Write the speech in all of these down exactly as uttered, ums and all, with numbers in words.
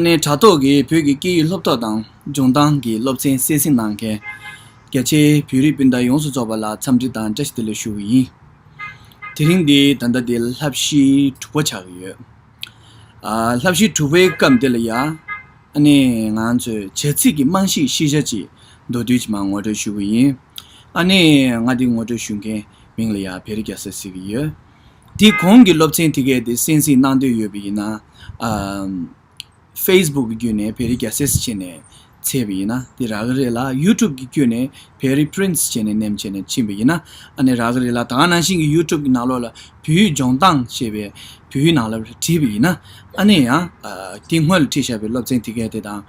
ནས་དྲ་ཐོག་གི་བོད་ཀྱི་སྐད་ཡིག་སློབ་ཐབས་དང་སྦྱོང་སྟངས་ཀྱི་སློབ་ཚན་གསན་གཟིགས་གནང་མཁན་རྒྱ་ཆེའི་བོད་རིགས་སྤུན་ཟླ་ཡོངས་སུ་རྫོགས་པ་ལ་འཚམས་འདྲི་དང་བཀྲ་ཤིས་བདེ་ལེགས་ཞུ་གི་ཡིན། དེ་རིང་འདི་ད་ལྟ་འདི་བསླབ་གཞི་དྲུག་པ་ཆགས་ཀྱི་ཡོད། ཨ། བསླབ་གཞི་དྲུག་པའི་སྐབས་འདི་ལ་ཡ། ཨ་ནི་ང་ཚོས་བྱ་ཚིག་གི་རྨང་གཞིའི་ཤེས་བྱ་ཅིག་མདོར་བསྡུས་ཅིག་མར་ངོ་སྤྲོད་ཞུ་གི་ཡིན། ཨ་ནི་ང་འདི་ངོ་སྤྲོད་ཞུ་མཁན་མིང་ལ་ཡ་བེ་རི་རྒྱལ་མཚན་ཟེར་གྱི་ཡོད། དེ་གོང་གི་སློབ་ཚན་དེ་གས་དེ་གསན་གཟིགས་གནང་འདོད་ཡོད་པ་ཡིན་ན། ཨ། ཕེ་སི་བུག་གི་བརྒྱུད་ནས་བེ་རི་རྒྱལ་མཚན་བྱས་ནས་བཙལ་བ་ཡིན་ན་དེ་རག་གི་རེད་ལ། ཡུ་ཊུབ་གི་བརྒྱུད་ནས་བེ་རི་པི་རིན་སི་བྱས་ནས་ནེམ་བྱས་ནས་ཕྱིན་པ་ཡིན་ན་ཨ་ནི་རག་གི་རེད་ལ། ད་ག་ནང་བཞིན་གྱི་ཡུ་ཊུབ་གི་ནང་ལོགས་ལ་བོད་ཡིག་སྦྱོང་སྟངས་ཞེས་པའི་བོད་ཡིག་ནང་ལ་བྲིས་པ་ཡིན་ན་ཨ་ནི་ཡང་། ཨ། དེ་སྔོན་ལ་ཁྲིད་བཞག་པའི་སློབ་ཚན་དེ་གས་དེ་དང་།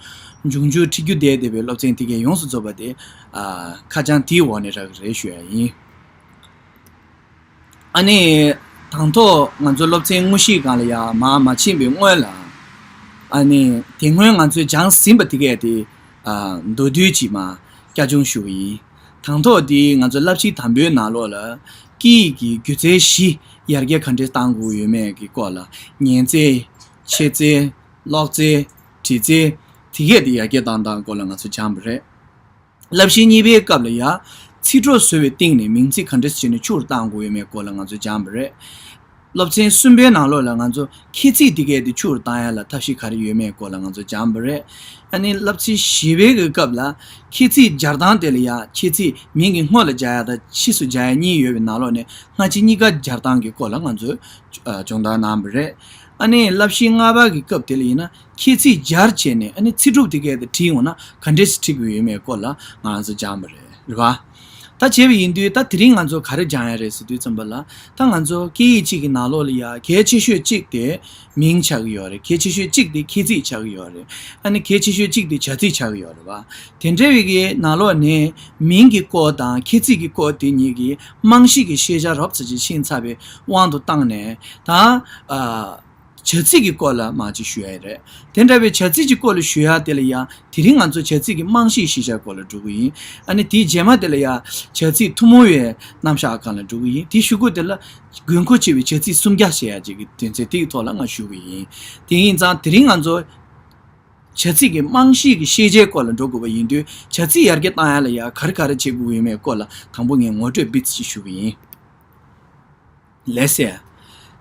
འབྱུང་འགྱུར་ཁྲིད་རྒྱུ་བསྡད་བསྡད་པའི་སློབ་ཚན་དེ་གས་ཡོངས་སུ་རྫོགས་པ་དེ། ཨ། ཁ་བྱང་དེའི་འོག་ནས་རག་གི་རེད་ཞུ་ཡ་ཡིན། ཨ་ནི། དང་ཐོག་ང་ཚོ་སློབ་ཚན་དངོས་གཞིའི་སྒང་ལ་ཡ་མར་མ་ཕྱིན་པའི་སྔོན་ལ། ཨ་ནི། དེ་སྔོན་ང་ཚོས་སྦྱངས་ཟིན་པ་དེ་གས་དེ། ཨ། མདོར་བསྡུས་ཅིག་མར་བསྐྱར་སྦྱོང་ཞུ་གི་ཡིན། དང་ཐོག་དེ་ང་ཚོ་བསླབ་གཞི་དང་པོའི་ནང་ལོགས་ལ། སྐད་ཡིག་གི་སྒྱུ་རྩལ་བཞི་ཡར་རྒྱས་ག་འདྲས་གཏང་དགོས་ཡོད་མེད་ཀྱི་སྐོར་ལ། ཉན་རྩལ། འཆད་རྩལ། ཀློག་རྩལ། འབྲི་རྩལ། དེ་གས་དེ་ཡར་རྒྱས་གཏང་སྟངས་སྐོར་ལ་ང་ཚོ་སྦྱངས་པ་རེད། བསླབ་གཞི་གཉིས་པའི་སྐབས་ལ་ཡ། ཚིག་གྲོགས་བཟོ་བའི་སྟེང་ནས་མིང་ཚིག་ག་འདྲ་བྱས་ནས་ཕྱུག་རུ་གཏང་དགོས་ཡོད་མེད་སྐོར་ལ་ང་ཚོ་སྦྱངས་པ་རེད། སློབ་ཚན་གསུམ་པའི་ནང་ལོགས་ལ་ང་ཚོ་ཁྱད་ཚིག་དེ་གས་དེ་ཕྱུག་རུ་གཏང་ཡ་ལ་ཐབས་ཤེས་ག་རེ་ཡོད་མེད་སྐོར་ལ་ང་ཚོ་སྦྱངས་པ་རེད། ཨ་ནི་བསླབ་ཚན་བཞི་པའི་གི་སྐབས་ལ་ཁྱད་ཚིག་སྦྱར་སྟངས་དེ་ལ་ཡ། ཁྱད་ཚིག་མིང་གི་སྔོན་ལ་སྦྱར་ཡ་དང་ཕྱིས་སུ་སྦྱར་ཡ་གཉིས་ཡོད་པའི་ནང་ལོགས་ནས་སྔ་ཕྱི་གཉིས་ཀ་སྦྱར་སྟངས་ཀྱི་སྐོར་ལ་ང་ཚོས་སྦྱོང་བརྡར་གནང་བ་རེད། ཨ་ནི་བསླབ་གཞི་ལྔ་པ་གི་སྐབས་དེ་ལ་ཡིན་ན། ཁྱད་ཚིག་སྦྱར་བྱས་ནས་ཨ་ནི་ཚིག་གྲོགས་དེ་གས་དེ་བྲིས་འོང་ན་ག་འདྲས་སེ་བྲིས་དགོས་ཡོད་མེད་སྐོར་ལ་ང་རང་ཚོ་སྦྱངས་པ་རེད། རེད་བ། ད་བྱས་པ་ཡིན་དུས་ད་དེ་རིང་ང་ཚོ་ག་རེ་སྦྱང་ཡ་རེད་ཟེར་དུས་ཙམ་པ་ལ། ད་ང་ཚོ་སྐད་ཡིག་གཅིག་གི་ནང་ལོགས་ལ་ཡ་གལ་ཆེ་ཤོས་གཅིག་དེ་མིང་ཆགས་ཀྱི་ཡོད་རེད། གལ་ཆེ་ཤོས་གཅིག་དེ་ཁྱད་ཚིག་ཆགས་ཀྱི་ཡོད་རེད། ཨ་ནི་གལ་ཆེ་ཤོས་གཅིག་དེ་བྱ་ཚིག་ཆགས་ཀྱི་ཡོད་རེད་བ། དེ་འདྲ་བའི་གི་ནང་ལོགས་ནས་མིང་གི་སྐོར་དང་ཁྱད་ཚིག་གི་སྐོར་དེ་གཉིས་ཀྱི་རྨང་གཞི་གི་ཤེས་བྱ་རོབ་ཙམ་ཅིག་ཤེས་ཚར་བའི་དབང་དུ་བཏང་ནས་ད། ཨ། བྱ་ཚིག་གི་སྐོར་ལ་མར་ཅིག་ཞུ་ཡ་རེད། དེ་འདྲ་བའི་བྱ་ཚིག་གི་སྐོར་ལ་ཞུ་ཡ་དེ་ལ་ཡང་དེ་རིང་ང་ཚོ་བྱ་ཚིག་གི་རྨང་གཞིའི་ཤེས་བྱ་སྐོར་ལ་འགྲོ་གི་ཡིན། ཨ་ནི་དེའི་རྗེས་མ་དེ་ལ་ཡང་བྱ་ཚིག་ཐུན་མོང་བའི་རྣམ་གཞག་སྒང་ལ་འགྲོ་གི་ཡིན། དེའི་གཞུག་གུ་དེ་ལ་དགོས་མཁོ་ཆེ་བའི་བྱ་ཚིག་སུམ་བརྒྱ་ཞེས་ཡ་ཅིག་གི་དོན་ཚན་དེ་ཡི་ཐོག་ལ་ང་ཞུ་གི་ཡིན། དེ་ཡིན་ཙང་དེ་རིང་ང་ཚོ་བྱ་ཚིག་གི་རྨང་གཞི་གི་ཤེས་བྱའི་སྐོར་ལ་འགྲོ་དགོས་པ་ཡིན་དུས། བྱ་ཚིག་ཡར་རྒྱས་གཏང་ཡ་ལ་ཡ་ག་རེ་ག་རེ་བྱེད་དགོས་ཡོད་མེད་སྐོར་ལ་དང་པོ་ངས་ངོ་སྤྲོད་བིས་ཅིག་ཞུ་གི་ཡིན། ལགས་སེ།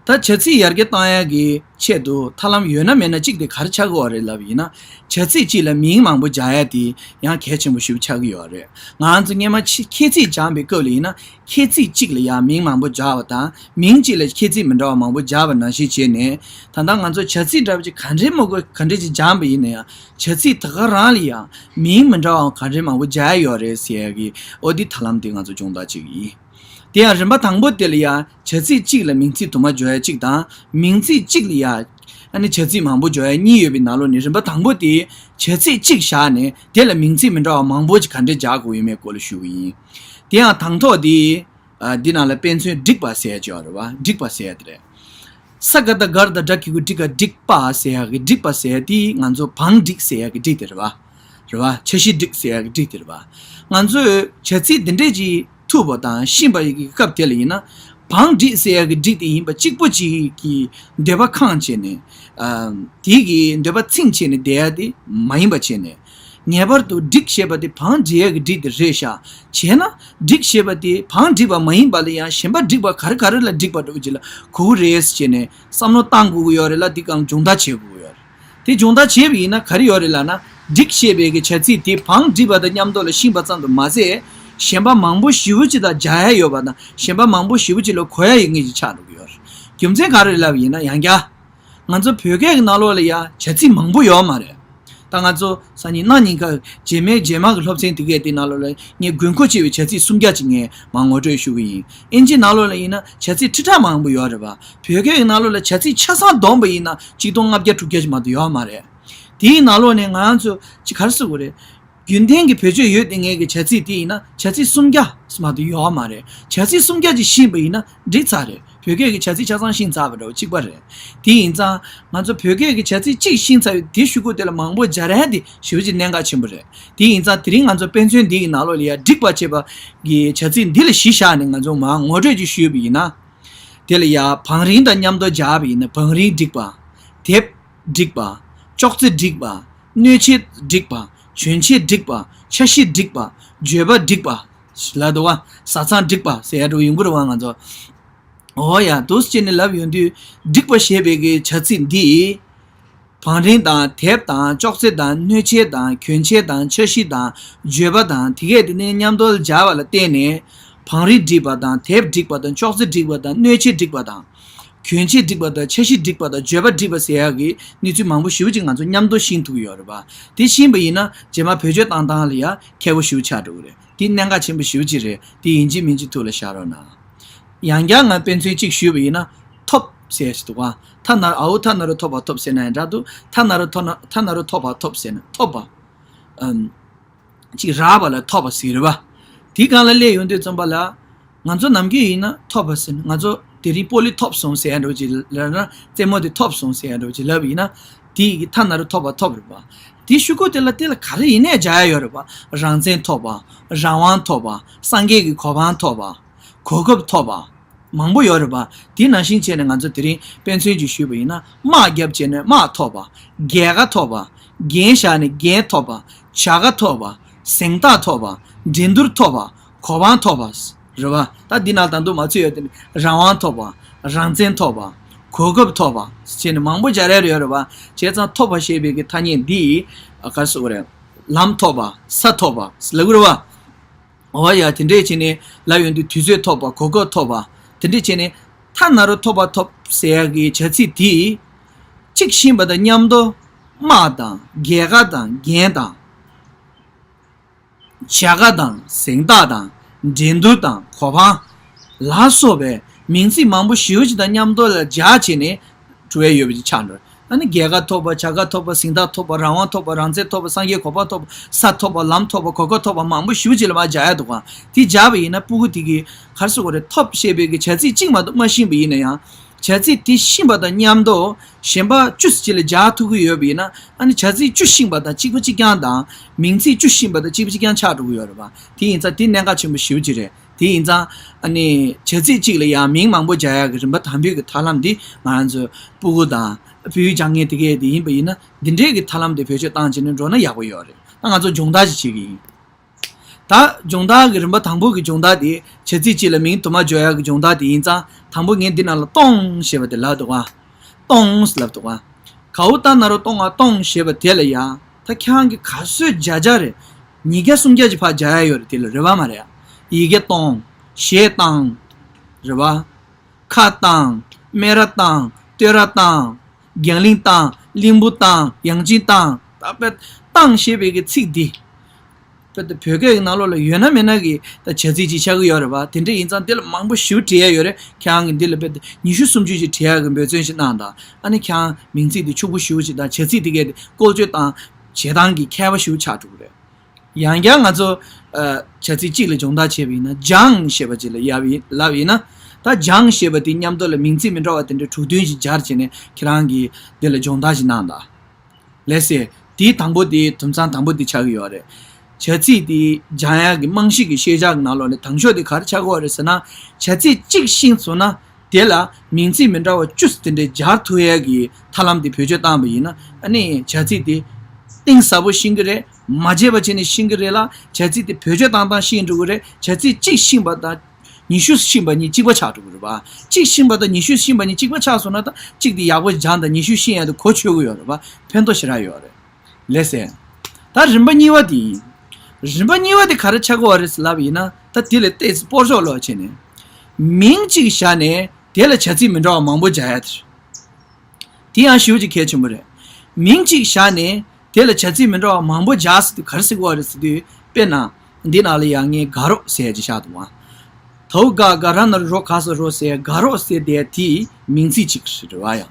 ད་བྱ་ཚིག་ཡར་རྒྱས་གཏང་ཡ་གི་ཆེད་དུ་ཐབས་ལམ་ཡོད་ན་མེད་ན་གཅིག་དེ་ག་རེ་ཆགས་ཀྱི་ཡོད་རེད་ལབ་ཡིན་ན། བྱ་ཚིག་གཅིག་ལ་མིང་མང་པོ་སྦྱར་ཡ་དེ་ཡང་གལ་ཆེན་པོ་ཞེ་པོ་ཆགས་ཀྱི་ཡོད་རེད། ང་ཚོ་སྔོན་མ་ཕྱི་ཁྱད་ཚིག་སྦྱངས་པའི་སྐབས་ལ་ཡིན་ན། ཁྱད་ཚིག་གཅིག་ལ་ཡང་མིང་མང་པོ་སྦྱར་བ་དང་། མིང་གཅིག་ལ་ཁྱད་ཚིག་མི་འདྲ་བ་མང་པོ་སྦྱར་བ་ནང་བཞིན་བྱས་ནས། ད་ལྟ་ང་ཚོ་བྱ་ཚིག་འདྲ་བ་ཅིག་ག་འདྲའི་མང་པོ་ག་འདྲའི་ཅིག་སྦྱངས་པ་ཡིན་ན་ཡང་། བྱ་ཚིག་ད་ག་རང་ལ་ཡང་མིང་མི་འདྲ་བ་ག་འདྲའི་མང་པོ་སྦྱར་ཡོད་རེད་ཟེར་ཡ་གི་ཨོ་དེ་ཐབས་ལམ་དེ་ང་ཚོ་སྦྱོང་བརྡར་བྱེད་ཀྱི་ཡིན། དེ་ཡང་རིམ་པ་དང་པོ་དེ་ལ་ཡང་བྱ་ཚིག་གཅིག་ལ་མིང་ཚིག་དུ་མ་སྦྱོར་ཡ་གཅིག་དང་། མིང་ཚིག་གཅིག་ལ་ཡང་ཨ་ནི་བྱ་ཚིག་མང་པོ་སྦྱོར་ཡ་གཉིས་ཡོད་པའི་ནང་ལོགས་ནས་རིམ་པ་དང་པོ་དེ་བྱ་ཚིག་གཅིག་བཞག་ནས་དེ་ལ་མིང་ཚིག་མི་འདྲ་བ་མང་པོ་ཅིག་ག་འདྲས་སྦྱར་དགོས་ཡོད་མེད་སྐོར་ལ་ཞུ་གི་ཡིན། དེ་ཡང་དང་ཐོག་དེ། ཨ། འདི་ནང་ལ་དཔེ་མཚོན་བསྒྲིགས་པ་ཟེར་ཡ་ཅིག་ཡོད་རེད་བ། བསྒྲིགས་པ་ཟེར་ཡ་དེ་རེད། ས་ག་བཏགས་སྒ་ར་བཏགས་སྒྲ་གི་གུ་སྒྲི་ག་བསྒྲིགས་པ་ཟེར་ཡ་གི་བསྒྲིགས་པ་ཟེར་ཡ་དེ་ང་ཚོ་བང་བསྒྲིགས་ཟེར་ཡ་གི་བསྒྲིགས་དེ་རེད་བ། རེད་བ། འཆར་གཞི་བསྒྲིགས་ཟེར་ཡ་གི་བསྒྲིགས་དེ་རེད་བ། ང་ཚོས་བྱ་ཚིག་འདི་འདྲས་ཅིག་ཐུག་པ་དང་ཤེས་པ་ཡི་གི་སྐབས་དེ་ལ་ཡིན་ན། བང་བསྒྲིགས་ཟེར་ཡ་གི་བསྒྲིགས་དེ་ཡིན་པ་གཅིག་པོ་ཅིག་གི་འདོད་པ་ཁེངས་བྱས་ནས། ཨ། དེ་གི་འདོད་པ་ཚིམ་བྱས་ནས་བསྡད་ཡ་དེ་མ་ཡིན་པ་བྱས་ནས། ངེས་པར་དུ་བསྒྲིགས་ཞེས་པ་དེ་བང་བསྒྲིགས་ཡ་གི་བསྒྲིགས་དེ་རེད་ཤག་བྱས་ན་བསྒྲིགས་ཞེས་པ་དེ་བང་བསྒྲིགས་པ་མ་ཡིན་པ་ལ་ཡང་གཞན་པ་བསྒྲིགས་པ་ག་རེ་ག་རེ་ལ་བསྒྲིགས་པ་འདྲ་བོ་ཅིག་ལ་གོ་གི་རེད་ཟེར་བྱས་ནས་བསམ་བློ་བཏང་དགོས་ཀྱི་ཡོད་རེད་ལ། དེ་གང་སྦྱོང་བརྡར་བྱེད་དགོས་ཀྱི་ཡོད་རེད། དེ་སྦྱོང་བརྡར་བྱས་པ་ཡིན་ན་ག་རེ་ཡོད་རེད་ལབ་ན། བསྒྲིགས་ཞེས་པའི་གི་བྱ་ཚིག་དེ་བང་བསྒྲིགས་པ་དང་མཉམ་དུ་ལ་ཤེས་པ་ཙམ་དུ་མ་ཟད། གཞན་པ་མང་པོ་ཞེ་པོ་ཅིག་དང་སྦྱར་ཡ་ཡོད་པ་དང་གཞན་པ་མང་པོ་ཞེ་པོ་ཅིག་ལ་གོ་ཡ་ཡོད་ངེས་ཅིག་ཆགས་འགྲོ་གི་ཡོད་རེད། རྒྱུ་མཚན་ག་རེ་རེད་ལབ་ཡིན་ན་ཡང་བསྐྱར། ང་ཚོ་བོད་སྐད་ཀྱི་ནང་ལོགས་ལ་ཡ་བྱ་ཚིག་མང་པོ་ཡོད་མ་རེད། ད་ང་ཚོ་སང་ཉིན་གནངས་ཉིན་ཀ་རྗེས་མའི་རྗེས་མ་གི་སློབ་ཚན་དེ་གའི་དེ་ནང་ལོགས་ལ་ངས་དགོས་མཁོ་ཆེ་བའི་བྱ་ཚིག་སུམ་བརྒྱ་ཅིག་ངས་མར་ངོ་སྤྲོད་ཞུ་གི་ཡིན། ཨིན་ཇིའི་ནང་ལོགས་ལ་ཡིན་ན་བྱ་ཚིག་ཁྲི་ཕྲག་མང་པོ་ཡོད་རེད་པ། བོད་སྐད་ཀྱི་ནང་ལོགས་ལ་བྱ་ཚིག་ཆ་ཚང་བསྡོམས་པ་ཡིན་ན་ཆིག་སྟོང་ལྔ་བརྒྱ་དྲུག་བརྒྱ་ཅིག་མ་གཏོགས་ཡོད་མ་རེད། དེའི་ནང་ལོགས་ནས་ང་རང་ཚོ་ཅིག་ག་རེ་ཟེར་དགོས་རེད། རྒྱུན་ལྡན་གྱི་བེད་སྤྱོད་ཡོད་བསྡད་མཁན་གྱི་བྱ་ཚིག་དེ་ཡིན་ན་བྱ་ཚིག་སུམ་བརྒྱ་མ་གཏོགས་ཡོད་མ་རེད། བྱ་ཚིག་སུམ་བརྒྱ་ཅིག་ཤེས་པ་ཡིན་ན་འགྲིག་ཚར་རེད། བོད་སྐད་ཀྱི་བྱ་ཚིག་ཆ་ཚང་ཤེས་ཚར་བ་འདྲ་བོ་གཅིག་པ་རེད། དེ་ཡིན་ཙང་ང་ཚོ་བོད་སྐད་ཀྱི་བྱ་ཚིག་གཅིག་ཤེས་ཚར་བའི་དེ་གཞུག་གུ་དེ་ལ་མང་པོ་སྦྱར་ཡ་དེ་ཞེ་པོ་ཅིག་གནད་འགག་ཆེན་པོ་རེད། དེ་ཡིན་ཙང་དེ་རིང་ང་ཚོ་དཔེ་མཚོན་འདི་ཡི་ནང་ལོགས་ལ་ཡ་བསྒྲིགས་པ་ཅེས་པ་གི་བྱ་ཚིག་འདི་ལ་གཞི་བཞག་ནས་ང་ཚོ་མར་ངོ་སྤྲོད་ཅིག་ཞུས་པ་ཡིན་ན། དེ་ལ་ཡ་བང་རིམ་དང་མཉམ་དུ་སྦྱར་བ་ཡིན་ན་བང་རིམ་བསྒྲིགས་པ། དེབ་བསྒྲིགས་པ། ཅོག་ཙེ་འགྲིག་པ། སྣོད་ཆས་འགྲིག་པ། གྱོན་ཆས་འགྲིག་པ། ཆ་ཤས་འགྲིག་པ། བརྗོད་པ་འགྲིག་པ་ལབ་འདུག་བ། བཟའ་ཚང་འགྲིག་པ་ཟེར་ཡ་འདྲ་བོ་ཡོང་གི་རེད་བ། ང་ཚོ། འོ་ཡ། འདུག་སེ་བྱས་ནས་ལབ་ཡོང་དུས། འགྲིག་པ་ཞེས་པའི་གི་བྱ་ཚིག་འདི། བང་རིམ་དང་། དེབ་དང་། ཅོག་ཙེ་དང་། སྣོད་ཆས་དང་། གྱོན་ཆས་དང་། ཆ་ཤས་དང་། བརྗོད་པ་དང་། དེ་གས་དེ་ནས་མཉམ་དུ་སྦྱར་བ་ལ་བརྟེན་ནས། བང་རིམ་འགྲིག་པ་དང་། དེབ་འགྲིག་པ་དང་། ཅོག་ཙེ་འགྲིག་པ་དང་། སྣོད་ཆས་འགྲིག་པ་དང་། གྱོན་ཆས་འགྲིག་པ་དང་། ཆ་ཤས་འགྲིག་པ་དང་། བརྗོད་པ་འགྲིག་པ་ཟེར་ཡག་གི་གནས་ཚུལ་མང་པོ་ཞེ་པོ་ཅིག་ང་ཚོ་མཉམ་དུ་ཤེས་ཐུབ་ཀྱི་ཡོད་རེད་པ། དེ་ཤེས་པ་ཡིན་ན་རྗེས་མ་བེད་སྤྱོད་བཏང་སྟངས་ལ་ཡང་མཁས་པོ་ཞེ་པོ་ཆགས་འགྲོ་གི་རེད། དེ་གནད་འགག་ཆེན་པོ་ཞེ་པོ་ཅིག་རེད། དེ་ཡིན་གཅིག་མིན་གཅིག་ཐུགས་ལ་བཞག་རོགས་གནང་། ཡང་བསྐྱར་ང་དཔེ་མཚོན་གཅིག་ཞུས་པ་ཡིན་ན། ཐོབ་ཟེར་ཞིག་འདུག་ག་ཐ་ན་རོ། ཨའུ་ཐ་ན་རོ་ཐོབ་པ་ཐོབ་ཟེར་ན་ཡང་འདྲ་འདུག་ཐ་ན་རོ་ཐོ་ན། ཐ་ན་རོ་ཐོབ་པ་ཐོབ་ཟེར་ན་ཐོབ་པ། ཨམ། ཅིག་རག་པ་ལ་ཐོབ་པ་ཟེར་རེད་བ། དེའི་སྒང་ལ་སླེབས་ཡོང་དུས་ཙམ་པ་ལ། ང་ཚོ་ནམ་རྒྱུན་ཡིན་ན་ཐོབ་པ་ཟེར་ན། ང་ཚོ་དེ་རིང་སྤོ་ལོ་ཐོབ་སོང་ཟེར་ཡ་འདྲ་བོ་ཅིག་ལབ་ན། རྩེད་མོ་དེ་ཐོབ་སོང་ཟེར་ཡ་འདྲ་བོ་ཅིག་ལབ་ཡིན་ན། དེ་ཡི་གི་ཐ་ན་རོ་ཐོབ་པ་ཐོབ་རེད་བ། དེའི་ཤུ་གུ་དེ་ལ། དེ་ལ་ག་རེ་ཡིན་ནའི་སྦྱར་ཡ་ཡོད་རེད་བ། རང་བཙན་ཐོབ་པ། རང་དབང་ཐོབ་པ། སངས་རྒྱས་ཀྱི་གོ་འཕང་ཐོབ་པ། གོ་སྐབས་ཐོབ་པ། མང་པོ་ཡོད་རེད་པ། དེ་ནང་བཞིན་བྱས་ནས་ང་ཚོ་དེ་རིང་དཔེ་མཚོན་ཅིག་ཞུས་པ་ཡིན་ན། དམག་བརྒྱབ་བྱས་ནས་དམག་ཐོབ་པ། རྒྱལ་ཁ་ཐོབ་པ། འགན་བཞག་ནས་འགན་ཐོབ་པ། བྱ་དགའ་ཐོབ་པ། གཟེངས་རྟགས་ཐོབ་པ། འགྲན་བསྡུར་ཐོབ་པ། གོ་འཕང་ཐོབ་པ། རེད་པ། ད་འདི་ནང་ད་དུང་མ་ཚུད་ཡོད་དེ་ནི། རང་དབང་ཐོབ་པ། རང་བཙན་ཐོབ་པ། གོ་སྐབས་ཐོབ་པ་བྱས་ནས་མང་པོ་སྦྱར་ཡ་ཡོད་རེད་པ། བྱས་ཙང་ཐོབ་པ་ཞེས་པའི་གི་ཐ་སྙད་འདི། ག་རེ་ཟེར་དགོས་རེད། ལམ་ཐོབ་པ། ས་ཐོབ་པ་ལབ་དགོས་རེད་པ། འོ་ཡ། དེ་འདྲས་བྱས་ནས་ལབ་ཡོང་དུས། དུས་ཚོད་ཐོབ་པ། གོ་སྐབས་ཐོབ་པ། དེ་འདྲས་བྱས་ནས་ཐ་ན་རོ་ཐོབ་པ་ཐོབ་ཟེར་ཡག་གི་བྱ་ཚིག་དེ་གཅིག་ཤེས་པ་དང་མཉམ་དུ། དམག་དང་། རྒྱལ་ཁ་དང་། འགན་དང་། བྱ་དགའ་དང་། གཟེངས་རྟགས་དང་། འགྲན་བསྡུར་དང་། གོ་འཕང་ལ་སོགས་པའི་མིང་ཚིག་མང་པོ་ཞེ་པོ་ཅིག་དང་མཉམ་དུ་ལ་སྦྱར་བྱས་ནས་འགྲོ་ཡ་ཡོད་པ་ཅིག་ཆགས་འགྲོ། ཨ་ནི་རྒྱལ་ཁ་ཐོབ་པ། བྱ་དགའ་ཐོབ་པ། གཟེངས་རྟགས་ཐོབ་པ། རང་དབང་ཐོབ་པ། རང་བཙན་ཐོབ་པ། སངས་རྒྱས་གོ་འཕང་ཐོབ་པ། ས་ཐོབ་པ། ལམ་ཐོབ་པ། གོ་སྐབས་ཐོབ་པ། མང་པོ་ཞེ་པོ་ཅིག་ལ་མར་སྦྱར་ཡ་འདུག་ག་དེ་སྦྱར་བ་ཡིན་ན་སྤུ་གུ་དེ་གིས་ག་རེ་ཟེར་དགོས་རེད། ཐོབ་ཞེས་པའི་གི་བྱ་ཚིག་གཅིག་མ་གཏོགས་མ་ཤེས་པ་ཡིན་ན་ཡང་། བྱ་ཚིག་དེ་ཤེས་པ་དང་མཉམ་དུ་གཞན་པ་བཅུ་ཅིག་ལ་སྦྱར་ཐུབ་ཀྱི་ཡོད་པ་ཡིན་ན། ཨ་ནི་བྱ་ཚིག་བཅུ་ཤེས་པ་དང་གཅིག་པ་གཅིག་རྐྱང་དང་། མིང་ཚིག་བཅུ་ཤེས་པ་དང་གཅིག་པ་གཅིག་རྐྱང་ཆགས་འགྲོ་གི་ཡོད་རེད་པ། དེ་ཡིན་ཙང་དེ་གནད་འགག་ཆེན་པོ་ཞེ་པོ་ཅིག་རེད། དེ་ཡིན་ཙང་ཨ་ནི་བྱ་ཚིག་གཅིག་ལ་ཡང་མིང་མང་པོ་སྦྱར་ཡག་གི་རིམ་པ་དང་པོའི་གི་ཐབས་ལམ་འདི་ང་རང་ཚོ་སྤུ་གུ་དང་བོད་ཡིག་སྦྱང་མཁན་དེ་གས་དེ་ཡིན་པ་ཡིན་ན། འདི་འདྲའི་གི་ཐབས་ལམ་དེ་བེད་སྤྱོད་བཏང་བྱས་ནས་འགྲོ་ན་ཡག་པོ་ཡོད་རེད། ད་ང་ཚོ་སྦྱོང་བརྡར་ཅིག་བྱེད་ཀྱི་ཡིན། ད་སྦྱོང་བརྡར་གྱི་རིམ་པ་དང་པོ་གི་སྦྱོང་བརྡར་དེ། བྱ་ཚིག་གཅིག་ལ་མིང་དུ་མ་འཇོག་ཡག་གི་སྦྱོང་བརྡར་དེ་ཡིན་ཙང་། དང་པོ་ངས་འདི་ནང་ལ་སྟོང་ཞེས་པ་དེ་ལབ་འདུག་ག་སྟོང་ལབ་འདུག་ག་གའུ་ཏ་ན་རོ་སྟོང་ང་སྟོང་ཞེས་པ་དེ་ལ་ཡ། ད་ཁྱེད་རང་གིས་ག་ཚོད་སྦྱར་སྦྱར་རེད། ཉིས་བརྒྱ་སུམ་བརྒྱ་ཅིག་ཕར་སྦྱར་ཡ་ཡོད་རེད། དེ་ལ་རེད་པ་མ་རེད། ཡི་གེ་སྟོང་། གཞས་བཏང་། རེད་པ། ཁ་བཏང་། སྨད་ར་བཏང་། བསྟོད་ར་བཏང་། རྒྱང་གླིང་བཏང་། གླིང་བུ་བཏང་། ཡང་ཅིན་བཏང་། ད་དཔེ་བཏང་ཞེས་པའི་གི་ཚིག་འདི། དཔེ་ད་བོད་སྐད་ཀྱི་ནང་ལོགས་ལ་ཡོད་ན་མེད་ན་གི་ད་བྱ་ཚིག་ཅིག་ཆགས་ཀྱི་ཡོད་རེད་པ། དེ་འདྲ་ཡིན་ཙང་འདི་ལ་མང་པོ་ཞེ་པོ་བྲིས་ཡ་ཡོད་རེད། ཁྱེད་རང་གིས་འདི་ལ་དཔེ་ད་ཉི་ཤུ་སུམ་ཅུ་ཅིག་བྲིས་ཡ་གི་འབད་བརྩོན་ཞིག་གནང་དང་། ཨ་ནི་ཁྱེད་རང་མིང་ཚིག་འདི་ཕྱུག་པོ་ཞེ་པོ་ཅིག་དང་། བྱ་ཚིག་འདི་གས་དེ་བཀོལ་སྤྱོད་དང་བྱེད་སྟངས་ཀྱི་མཁས་པ་ཞེ་པོ་ཆགས་འགྲོ་གི་རེད། ཡང་བསྐྱར་ང་ཚོ་ཨ་བྱ་ཚིག་གཅིག་ལ་སྦྱོང་བརྡར་བྱས་པ་ཡིན་ན། སྦྱངས་ཞེས་པ་ཅིག་ལ་ཡབ་ཡིན་ལབ་ཡིན་ན། ད་སྦྱངས་ཞེས་པ་དེ་མཉམ་དུ་ལ་མིང་ཚིག་མི་འདྲ་བ་དེ་འདྲ་དྲུག་བདུན་ཞིག་སྦྱར་བྱས་ནས་ཁྱེད་རང་གིས་འདི་ལ་སྦྱོང་བརྡར་ཞིག་གནང་དང་། ལགས་སེ། དེའི་དང་པོ་དེ། དུམ་ཚང་དང་པོ་དེ་ཆགས་ཀྱི་ཡོད་རེད། བྱ་ཚིག་དེ་སྦྱང་ཡག་གི་རྨང་གཞི་གི་ཤེས་བྱ་གི་ནང་ལོགས་ནས་དང་ཤོས་དེ་ག་རེ་ཆགས་ཀྱི་ཡོད་རེད་ཟེར་ན། བྱ་ཚིག་གཅིག་ཤེས་སོང་ན། དེ་ལ་མིང་ཚིག་མི་འདྲ་བ་བཅུ་དེ་འདྲའི་སྦྱར་ཐུབ་ཡག་གི་ཐབས་ལམ་དེ་བེད་སྤྱོད་བཏང་པ་ཡིན་ན། ཨ་ནི་བྱ་ཚིག་དེ་གཏིང་ཟབ་པོ་ཤེས་ཀྱི་རེད། མ་བརྗེད་པ་བྱས་ནས་ཤེས་ཀྱི་རེད་ལ། བྱ་ཚིག་དེ་བེད་སྤྱོད་བཏང་སྟངས་ཤེས་འགྲོ་གི་རེད། བྱ་ཚིག་གཅིག་ཤེས་པ་དང་ཉི་ཤུ་ཤེས་པ་གཉིས་གཅིག་པ་ཆགས་འགྲོ་གི་རེད་པ། གཅིག་ཤེས་པ་དང་ཉི་ཤུ་ཤེས་པ་གཉིས་གཅིག་པ་ཆགས་སོང་ན། ད་གཅིག་དེ་ཡག་པོ་སྦྱངས་དང་ཉི་ཤུ་ཤེས་ཡག་དེ་གོ་ཆོད་ཀྱི་ཡོད་རེད་པ། ཕན་ཐོགས་ཞེ་དྲག་ཡོད་རེད། ལགས་སེ། ད་རིམ་པ་གཉིས་པ་དེ་ཡིན། རིམ་པ་གཉིས་པ་དེ་ག་རེ་ཆགས་ཀྱི་ཡོད་རེད་ལབ་ཡིན་ན། ད་དེ་ལས་ཏོག་ཙམ་སྤོར་ཤོག་ལོག་བྱས་ནས། མིང་གཅིག་བཞག་ནས་དེ་ལ་བྱ་ཚིག་མི་འདྲ་བ་མང་པོ་སྦྱར་ཡ་དེ་རེད། དེ་ཡང་ཞེ་པོ་ཅིག་གལ་ཆེན་པོ་རེད། མིང་གཅིག་བཞག་ནས་དེ་ལ་བྱ་ཚིག་མི་འདྲ་བ་མང་པོ་སྦྱར་ཟེར་དུས་ག་རེ་ཟེར་གྱི་ཡོད་རེད་ཟེར་དུས། དཔེར་ན། འདི་ནང་ལ་ཡང་ངས་དགའ་རོགས་ཟེར་ཡ་ཅིག་བཞག་འདུག་ག་དའོ་ག་ག་ར་ན་རོ་ག་ས་རོ་ཟེར། དགའ་རོགས་ཟེར་དེ་དེ་མིང་ཚིག་ཅིག་རེད་པ། ཡང་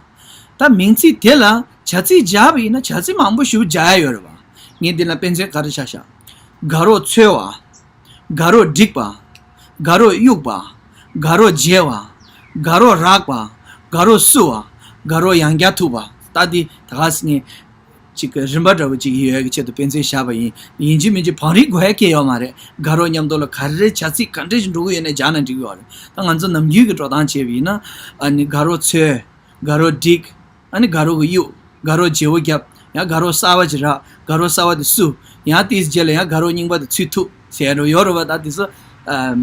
ད་མིང་ཚིག་དེ་ལ་བྱ་ཚིག་སྦྱར་བ་ཡིན་ན་བྱ་ཚིག་མང་པོ་ཞེ་པོ་སྦྱར་ཡ་ཡོད་རེད་པ། ངས་འདི་ལ་དཔེ་མཚོན་ག་རེ་བཞག་བཞག་དགའ་རོགས་འཚོལ་བ། དགའ་རོགས་སྒྲིག་པ། དགའ་རོགས་གཡུག་པ། དགའ་རོགས་འཇལ་བ། དགའ་རོགས་རག་པ། དགའ་རོགས་བསུ་བ། དགའ་རོགས་ཡང་བསྐྱར་ཐུག་པ། ད་འདི་ད་ག་སེ་ངས་ཅིག་གི་རིམ་པ་འདྲ་བོ་ཅིག་ཡོད་ཡ་གི་ཆེད་དུ་དཔེ་མཚོན་བཞག་པ་ཡིན། ཡིན་གཅིག་མིན་གཅིག་བང་རིམ་འགོད་ཡ་གང་ཡང་ཡོད་མ་རེད། དགའ་རོགས་མཉམ་དུ་ལ་ག་རེ་བྱ་ཚིག་ག་འདྲ་ཞིག་འགྲོ་གི་ཡོད་ན་སྦྱར་ན་འགྲིག་གི་ཡོད་རེད། ད་ང་ཚོ་ནམ་རྒྱུན་གྱི་འགྲོ་སྟངས་བྱས་པ་ཡིན་ན། ཨ་ནི་དགའ་རོགས་འཚོལ། དགའ་རོགས་སྒྲིག་ཨ་ནི་དགའ་རོགས་ཀྱི་གཡུག་དགའ་རོགས་བརྗེ་པོ་བརྒྱབ། ཡང་དགའ་རོགས་གསར་བ་ཅིག་རག་དགའ་རོགས་གསར་བ་དེ་བསུ། ཡང་དེའི་རྗེས་ལ་ཡང་དགའ་རོགས་རྙིང་པ་དེ་ཚུར་ཐུག་ཟེར་ཡ་འདྲ་ཡོད་རེད་བ། ད་དེ་ཚོ་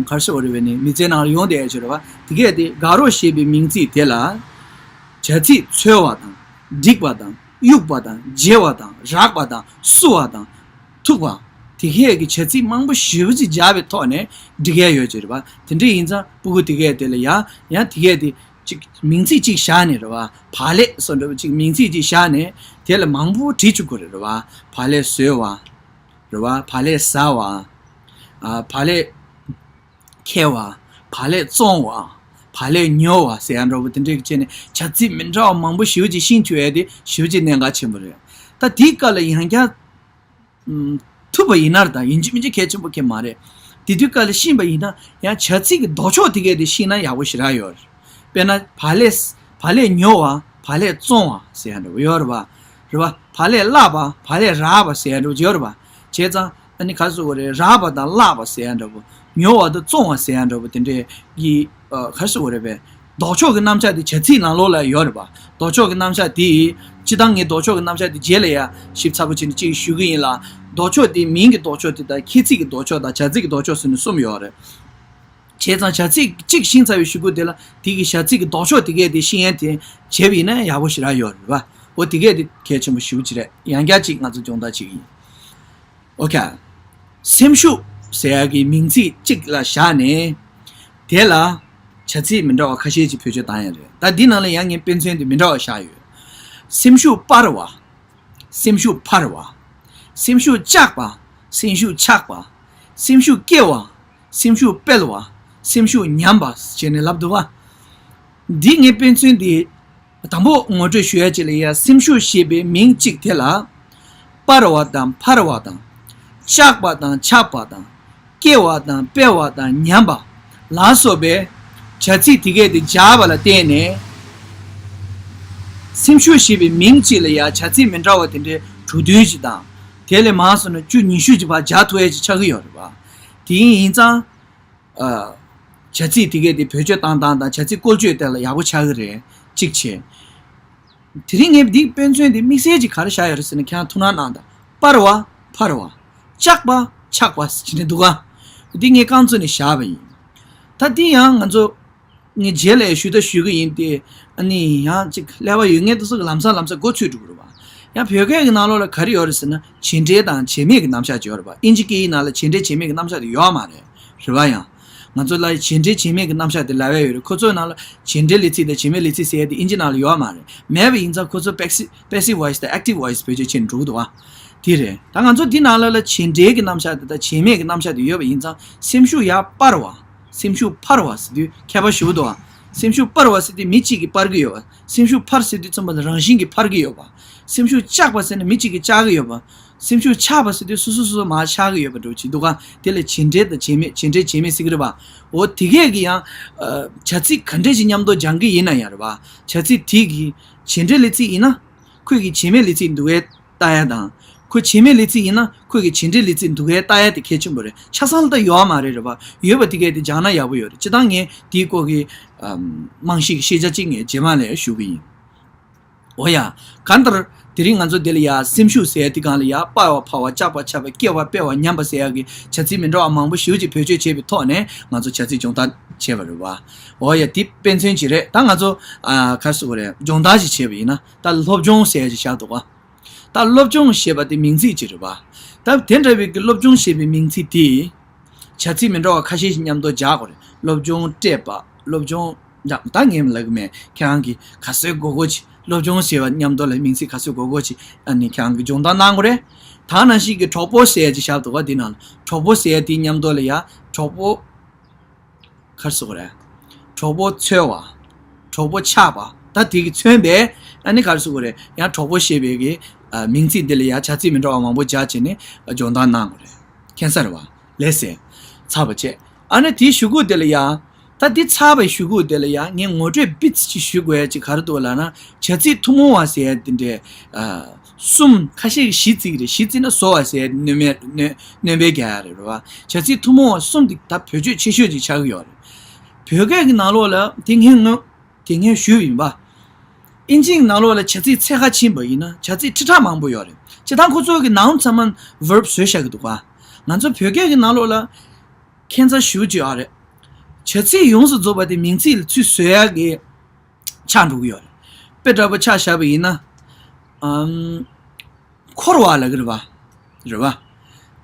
ག་རེ་ཟེར་དགོས་རེད་བས་ནི་མི་ཚེའི་ནང་ལ་ཡོང་བསྡད་ཡ་ཅིག་རེད་བ། དེ་གས་དེ་དགའ་རོགས་ཞེས་པའི་མིང་ཚིག་དེ་ལ་བྱ་ཚིག་འཚོལ་བ་དང་། བསྒྲིགས་པ་དང་། གཡུགས་པ་དང་། བརྗེ་བ་དང་། རགས་པ་དང་། བསུ་བ་དང་། ཐུག་པ། དེ་གས་ཀྱི་བྱ་ཚིག་མང་པོ་ཞེ་པོ་ཅིག་སྦྱར་བའི་ཐོག་ནས་འབྲི་གས་ཡོད་ཅིག་རེད་བ། དེ་འདྲ་ཡིན་ཙང་སྤུ་གུ་དེ་གས་དེ་ལ་ཡང་ཡང་དེ་གས་དེ་ཅིག་མིང་ཚིག་ཅིག་བཞག་ནས་རེད་བ། བག་ལེབ་སོགས་འདྲ་བོ་ཅིག་མིང་ཚིག་ཅིག་བཞག་ནས་དེ་ལ་མང་པོ་བྲིས་བཅུག་དགོས་རེད་བ། བག་ལེབ་བཟོས་བ། རེད་བ། བག་ལེབ་ཟ་བ། ཨ། བག་ལེབ་འཁེལ་བ། བག་ལེབ་བཙོང་བ། བག་ལེབ་ཉོ་བ་ཟེར་ཡ་འདྲ་བོ་དེ་འདྲའི་བྱས་ནས་བྱ་ཚིག་མི་འདྲ་བ་མང་པོ་ཞེ་པོ་ཅིག་ཤེས་བཅུག་ཡ་དེ་ཞེ་པོ་ཅིག་གནད་འགག་ཆེན་པོ་རེད། ད་དེའི་སྐབས་ལ་ཡང་བསྐྱར་ཨམ། ཐུབ་པ་ཡིན་ན་རེད། ད་ཡིན་གཅིག་མིན་གཅིག་གལ་ཆེན་པོ་གལ་མ་རེད། དེ་དུས་སྐབས་ལ་ཤེས་པ་ཡིན་ན་ཡང་བྱ་ཚིག་གི་ལྡོག་ཕྱོགས་དེ་གས་དེ་ཤེས་ན་ཡག་པོ་ཞེ་དྲག་ཡོད་རེད། དཔེར་ན་བག་ལེབ། བག་ལེབ་ཉོ་བ། བག་ལེབ་བཙོང་བ་ཟེར་ཡ་འདྲ་བོ་ཡོད་རེད་བ། རེད་བ། བག་ལེབ་བརླག་པ། བག་ལེབ་རགས་པ་ཟེར་ཡ་འདྲ་བོ་ཡོད་རེད་བ། བྱས་ཙང་ཨ་ནི་ག་རེ་ཟེར་དགོས་རེད། རགས་པ་དང་བརླག་པ་ཟེར་ཡ་འདྲ་བོ། ཉོ་བ་དང་བཙོང་བ་ཟེར་ཡ་འདྲ་བོ་དེ་འདྲའི་གི་ཨ། ག་རེ་ཟེར་དགོས་རེད་པས། ལྡོག་ཕྱོགས་ཀྱི་རྣམ་གཞག་དེ་བྱ་ཚིག་ནང་ལོགས་ལ་ཡོད་རེད་པ། ལྡོག་ཕྱོགས་ཀྱི་རྣམ་གཞག་དེ། སྤྱིར་བཏང་ངས་ལྡོག་ཕྱོགས་ཀྱི་རྣམ་གཞག་དེ་རྗེས་ལ་ཡ་ཞིབ་ཚགས་པོ་བྱས་ནས་ཅིག་ཞུ་གི་ཡིན་ལ། ལྡོག་ཕྱོགས་དེ་མིང་གི་ལྡོག་ཕྱོགས་དེ་དང་ཁྱད་ཚིག་གི་ལྡོག་ཕྱོགས་དང་བྱ་ཚིག་གི་ལྡོག་ཕྱོགས་ཟེར་ནས་གསུམ་ཡོད་རེད། བྱས་ཙང་བྱ་ཚིག་གཅིག་ཤེས་ཚར་བའི་གཞུག་གུ་དེ་ལ་དེ་གི་བྱ་ཚིག་གི་ལྡོག་ཕྱོགས་དེ་གས་དེ་ཤེས་ཡན་དེ་བྱས་པ་ཡིན་ན་ཡག་པོ་ཞེ་དྲག་ཡོད་རེད་པ། འོ་དེ་གས་དེ་གལ་ཆེན་པོ་ཞེ་པོ་ཅིག་རེད། ཡང་བསྐྱར་ཅིག་ང་ཚོ་སྦྱོང་བརྡར་བྱེད་ཀྱི་ཡིན། ཨོ་ཁེ། སེམས་ཤུགས་ཟེར་ཡག་གི་མིང་ཚིག་གཅིག་ལ་བཞག་ནས། དེ་ལ་བྱ་ཚིག་མི་འདྲ་བ་ཁ་ཤས་ཅིག་བེད་སྤྱོད་བཏང་ཡ་རེད། ད་འདི་ནང་ལ་ཡང་ངས་དཔེ་མཚོན་དེ་མི་འདྲ་བ་བཞག་ཡོད། སེམས་ཤུགས་སྤར་བ། སེམས་ཤུགས་འཕར་བ། སེམས་ཤུགས་བཅག་པ། སེམས་ཤུགས་ཆག་པ། སེམས་ཤུགས་སྐྱེ་བ། སེམས་ཤུགས་སྤེལ་བ། སེམས་ཤུགས་ཉམས་པ་བྱས་ནས་ལབ་འདུག་བ། འདི་ངས་དཔེ་མཚོན་དེ། དང་པོ་ངོ་སྤྲོད་ཞུ་ཡ་ཅིག་ལ་ཡ། སེམས་ཤུགས་ཞེས་པའི་མིང་གཅིག་དེ་ལ། སྤར་བ་དང་འཕར་བ་དང་། བཅག་པ་དང་ཆག་པ་དང་། སྐྱེ་བ་དང་སྤེལ་བ་དང་ཉམས་པ་ལ་སོགས་པའི་བྱ་ཚིག་དེ་གས་དེ་སྦྱར་བ་ལ་བརྟེན་ནས། སེམས་ཤུགས་ཞེས་པའི་མིང་གཅིག་ལ་ཡ་བྱ་ཚིག་མི་འདྲ་བ་དེ་འདྲའི་དྲུག་བདུན་ཞིག་དང་། དེ་ལས་མང་སོང་ན་བཅུ་ཉི་ཤུ་ཅིག་བར་སྦྱར་ཐུབ་ཡ་ཅིག་ཆགས་ཀྱི་ཡོད་རེད་བ། དེ་ཡིན་ཙང་། ཨ། བྱ་ཚིག་དེ་གས་དེ་བེད་སྤྱོད་བཏང་སྟངས་དང་བྱ་ཚིག་བཀོལ་སྤྱོད་དེ་ལ་ཡག་པོ་ཆགས་ཀྱི་རེད། གཅིག་བྱས། དེ་རིང་ངས་འདི་དཔེ་མཚོན་དེ་དམིགས་བསལ་གྱི་ག་རེ་བཞག་ཡོད་རེད་ཟེར་ན། ཁྱེད་རང་ཐུགས་སྣང་གནང་དང་། སྤར་བ། འཕར་བ། བཅག་པ། ཆག་པ་ཟེར་ནས་འདུག་ག་འདི་ངས་རྐང་བཙུགས་ནས་བཞག་པ་ཡིན། ད་འདི་ཡང་ང་ཚོ་ངས་རྗེས་ལ་ཞུ་ད་ཞུ་གི་ཡིན་ཏེ། ཨ་ནི་ཡང་ཅིག་ཀླད་པ་ཡོད་མཁན་དེ་ཚོ་གི་ལམ་སང་ལམ་སང་མགོ་ཚོས་འགྲོ་གི་རེད་བ། ཡང་བོད་སྐད་ཀྱི་ནང་ལོགས་ལ་ག་རེ་ཡོད་རེད་ཟེར་ན། བྱེད་འབྲེལ་དང་བྱེད་མེད་ཀྱི་རྣམ་གཞག་ཅིག་ཡོད་རེད་བ། ཨིན་ཇི་སྐད་ཡིག་ནང་ལ་བྱེད་འབྲེལ་བྱེད་མེད་ཀྱི་རྣམ་གཞག་དེ་ཡོད་མ་རེད། རེད་བ། ཡང་ང་ཚོ་ལ་བྱེད་འབྲེལ་བྱེད་མེད་ཀྱི་རྣམ་གཞག་དེ་ལབ་ཡ་ཡོད་རེད། ཁོ་ཚོའི་ནང་ལ་བྱེད་འབྲེལ་ལས་ཚིག་དང་བྱེད་མེད་ལས་ཚིག་ཟེར་ཡ་དེ་ཨིན་ཇི་ནང་ལ་ཡོད་མ་རེད། མེད་པ་ཡིན་ཙང་ཁོ་ཚོ་passive passive voice དང་active voice བེད་སྤྱོད་བྱས་ནས་འགྲོ་གི་འདུག་བ། དེ་རེད། ད་ང་ཚོ་འདི་ནང་ལ་ལ་བྱེད་འབྲེལ་གྱི་རྣམ་གཞག་དེ་དང་བྱེད་མེད་ཀྱི་རྣམ་གཞག་དེ་ཡོད་པ་ཡིན་ཙང་། སེམས་ཤུགས་ཡར་སྤར་བ། སེམས་ཤུགས་འཕར་བ་ཟེར་དུས་ཁྱད་པར་ཞེ་པོ་འདུག་བ། སེམས་ཤུགས་སྤར་བ་ཟེར་དུས་མི་གཅིག་གིས་སྤར་གྱི་ཡོད་པ། སེམས་ཤུགས་འཕར་ཟེར་དུས་ཙམ་པ་ལ་རང་བཞིན་གྱིས་འཕར་གྱི་ཡོད་པ། སེམས་ཤུགས་བཅག་པ་ཟེར་ན་མི་གཅིག་གིས་བཅག་གི་ཡོད་པ། སེམས་ཤུགས་ཆག་པ་ཟེར་དུས་སོ་སོ་སོ་སོ་མར་ཆག་གི་ཡོད་པ་འདྲ་བོ་ཅིག་འདུག་ག་དེ་ལ་བྱེད་འབྲེལ་དང་བྱེད་མེད། བྱེད་འབྲེལ་བྱེད་མེད་ཟེར་གི་རེད་པ། འོ་དེ་གས་ཀྱི་ཡང་། ཨ། བྱ་ཚིག་ག་འདྲས་ཅིག་མཉམ་དུ་སྦྱང་གི་ཡིན་ན་ཡང་རེད་པ། བྱ་ཚིག་དེ་གི་བྱེད་འབྲེལ་ལས་ཚིག་ཡིན་ན། ཁོས་ཀྱི་བྱེད་མེད་ལས་ཚིག་འདུག་གས་ལྟ་ཡ་དང་། ཁོ་བྱེད་མེད་ལས་ཚིག་ཡིན་ན་ཁོས་ཀྱི་བྱེད་འབྲེལ་ལས་ཚིག་འདུག་གས་ལྟ་ཡ་དེ་གལ་ཆེན་པོ་རེད། ཆ་ཚང་ལ་ད་ཡོད་མ་རེད། རེད་པ། ཡོད་པ་དེ་གས་དེ་སྦྱང་ན་ཡག་པོ་ཡོད་རེད། སྤྱིར་བཏང་ངས་དེའི་སྐོར་གྱི། ཨམ། རྨང་གཞི་གི་ཤེས་བྱ་གཅིག་ངས་རྗེས་མ་ལ་ཞུ་གི་ཡིན། འོ་ཡ། གང་ལྟར། དེ་རིང་ང་ཚོ་འདི་ལ་ཡ་སེམས་ཤུགས་ཟེར་ཡ་དེ་སྒང་ལ་ཡ་སྤར་བ་འཕར་བ་བཅག་པ་ཆག་པ་སྐྱེ་བ་སྤེལ་བ་ཉམས་པ་ཟེར་ཡ་གི་བྱ་ཚིག་མི་འདྲ་བ་མང་པོ་ཞེ་པོ་ཅིག་བེད་སྤྱོད་བྱས་པའི་ཐོག་ནས་ང་ཚོ་བྱ་ཚིག་སྦྱོང་བརྡར་བྱས་པ་རེད་བ། འོ་ཡ། དེ་དཔེ་མཚོན་ཅིག་རེད། ད་ང་ཚོ། ཨ། ག་རེ་ཟེར་དགོས་རེད། སྦྱོང་བརྡར་ཞིག་བྱས་པ་ཡིན་ན། ད་སློབ་སྦྱོང་ཟེར་ཡ་ཅིག་བཞག་འདུག་ག་ད་སློབ་སྦྱོང་ཞེས་པ་དེ་མིང་ཚིག་ཅིག་རེད་བ། ད་དེ་འདྲ་བའི་གི་སློབ་སྦྱོང་ཞེས་པའི་མིང་ཚིག་དེ། བྱ་ཚིག་མི་འདྲ་བ་ཁ་ཤས་ཤིག་མཉམ་དུ་སྦྱར་དགོས་རེད། སློབ་སྦྱོང་སྤྲད་པ། སློབ་སྦྱོང་། ད་ངས་མི་ལབ་གི་མེད། ཁྱེད་རང་གིས་ག་ཚོད་དགོས་དགོས་ཅིག་སློབ་སྦྱོང་ཟེར་བ་མཉམ་དུ་ལ་མིང་ཚིག་ག་ཚོད་དགོས་དགོས་ཅིག་ཨ་ནི་ཁྱེད་རང་གིས་སྦྱོང་བརྡར་གནང་དགོས་རེད། ད་ནང་བཞིན་གྱི་གྲོགས་པོ་ཟེར་ཡ་ཅིག་བཞག་འདུག་ག་དེ་ནང་ལ་གྲོགས་པོ་ཟེར་ཡ་དེ་མཉམ་དུ་ལ་ཡ་གྲོགས་པོ། ག་རེ་ཟེར་དགོས་རེད། གྲོགས་པོ་འཚོལ་བ། གྲོགས་པོ་ཆགས་པ། ད་དེ་གི་མཚོན་པའི། ཨ་ནི་ག་རེ་ཟེར་དགོས་རེད། ཡང་གྲོགས་པོ་ཞེས་པའི་གི། ཨ། མིང་ཚིག་འདི་ལ་ཡ་བྱ་ཚིག་མི་འདྲ་བ་མང་པོ་སྦྱར་བྱས་ནས་སྦྱོང་བརྡར་གནང་དགོས་རེད། མཁྱེན་གསལ་རེད་བ། ལགས་སེ། ཚར་བ་བཅད། ཨ་ནི་དེའི་གཞུག་གུ་དེ་ལ་ཡ། ད་འདི་ཚར་བའི་གཞུག་གུ་དེ་ལ་ཡ་ངས་ངོ་སྤྲོད་བིད་ཅིག་ཞུ་དགོས་ཡ་ཅིག་ག་རེ་འདུག་ལབ་ན། བྱ་ཚིག་ཐུན་མོང་བ་ཟེར་ཡ་དེ་འདྲའི། ཨ། གསུམ། ཁ་ཤས་ཀྱིས་བཞི་བརྩི་གི་རེད། བཞི་བརྩིས་ན་བཟོ་བ་ཟེར་ཡ་སྣོན་པའི་སྣོན་སྣོན་པའི་རྒྱག་ཡ་རེད། རེད་བ། བྱ་ཚིག་ཐུན་མོང་བ་གསུམ་དེ་ད་བེད་སྤྱོད་ཆེ་ཤོས་ཅིག་ཆགས་ཀྱི་ཡོད་རེད། བོད་སྐད་ཀྱི་ནང་ལོགས་ལ་དེ་ངས་ངོ་དེ་ངས་ཞུས་པ་ཡིན་པ། ཨིན་ཇིའི་ནང་ལོགས་ལ་བྱ་ཚིག་ཚད་ཁ་ཕྱིན་པ་ཡིན་ན་བྱ་ཚིག་ཁྲི་ཕྲག་མང་པོ་ཡོད་རེད། བྱས་ཙང་ཁོ་ཚོ་གི་noun ཚང་མ་verb བཟོས་བཞག་གི་འདུག་ག་ང་ཚོ་བོད་སྐད་ཀྱི་ནང་ལོགས་ལ་ཁྱད་མཚར་ཞེ་པོ་ཅིག་ཡོད་རེད། བྱ་ཚིག་ཡོངས་སུ་རྫོགས་པ་དེ་མིང་ཚིག་ལ་ཚུར་བཟོ་ཡག་གི་ཆགས་འགྲོ་གི་ཡོད་རེད། དཔེ་འདྲ་པོ་ཆ་བཞག་པ་ཡིན་ན། ཨམ། འཁོར་བ་ལབ་ཀྱི་རེད་པ། རེད་པ།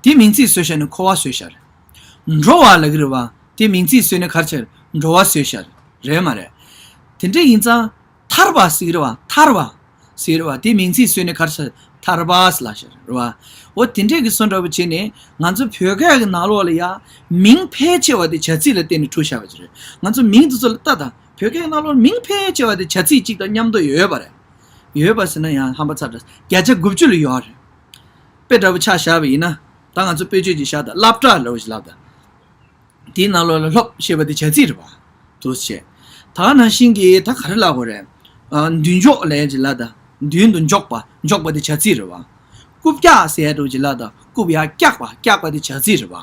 དེ་མིང་ཚིག་བཟོས་བཞག་ནས་འཁོར་བ་བཟོས་བཞག་རེད། འགྲོ་བ་ལབ་ཀྱི་རེད་པ། དེ་མིང་ཚིག་བཟོས་ནས་ག་རེ་བྱས་རེད། འགྲོ་བ་བཟོས་བཞག་རེད། རེད་མ་རེད། དེ་འདྲ་ཡིན་ཙང་། ཐར་པ་ཟེར་གྱི་རེད་པ། ཐར་པ་ཟེར་གྱི་རེད་པ། དེ་མིང་ཚིག་བཟོས་ནས་ག་རེ་བྱས་རེད། ཐར་པ་ཟེར་ལབ་བཞག་རེད་པ། འོ་དེ་འདྲས་ཀྱི་བཟོ་འདྲ་པོ་བྱས་ནས་ང་ཚོ་བོད་སྐད་ཀྱི་ནང་ལོགས་ལ་ཡ་མིང་ཕལ་ཆེ་བ་དེ་བྱ་ཚིག་ལ་བརྟེན་ནས་གྲུབ་བཞག་པ་ཅིག་རེད། ང་ཚོ་མིང་དེ་ཚོ་ལ་ལྟ་དང་། བོད་སྐད་ནང་ལོགས་མིང་ཕལ་ཆེ་བ་དེ་བྱ་ཚིག་གཅིག་དང་མཉམ་དུ་ཡོད་པ་རེད། ཡོད་པ་ཟེར་ན་ཡང་ཧམ་པ་ཚ་དྲགས། བརྒྱ་ཆ་དགུ་བཅུ་ལ་ཡོད་རེད། དཔེ་འདྲ་པོ་ཆ་བཞག་པ་ཡིན་ན། ད་ང་ཚོ་དཔེ་བརྗོད་ཅིག་བཞག་དང་། སློབ་གྲྭ་ལབ་ཅིག་ལབ་དང་། དེའི་ནང་ལོགས་ལ་སློབ་ཞེས་པ་དེ་བྱ་ཚིག་རེད་པ། འདུག་སེ་བྱས། ད་ནང་བཞིན་གྱི་ད་ག་རེ་ལབ་དགོས་རེད། ཨ། མདུན་འཇོག་ལབ་ཅིག་ལབ་དང་། མདུན་དུ་འཇོག་པ། འཇོག་པ་དེ་བྱ་ཚིག་རེད་པ། རྐུབ་བཀྱག་ཟེར་ཡག་འདྲ་པོ་ཅིག་ལབ་དང་། རྐུབ་ཡར་བཀྱག་པ། བཀྱག་པ་དེ་བྱ་ཚིག་རེད་པ།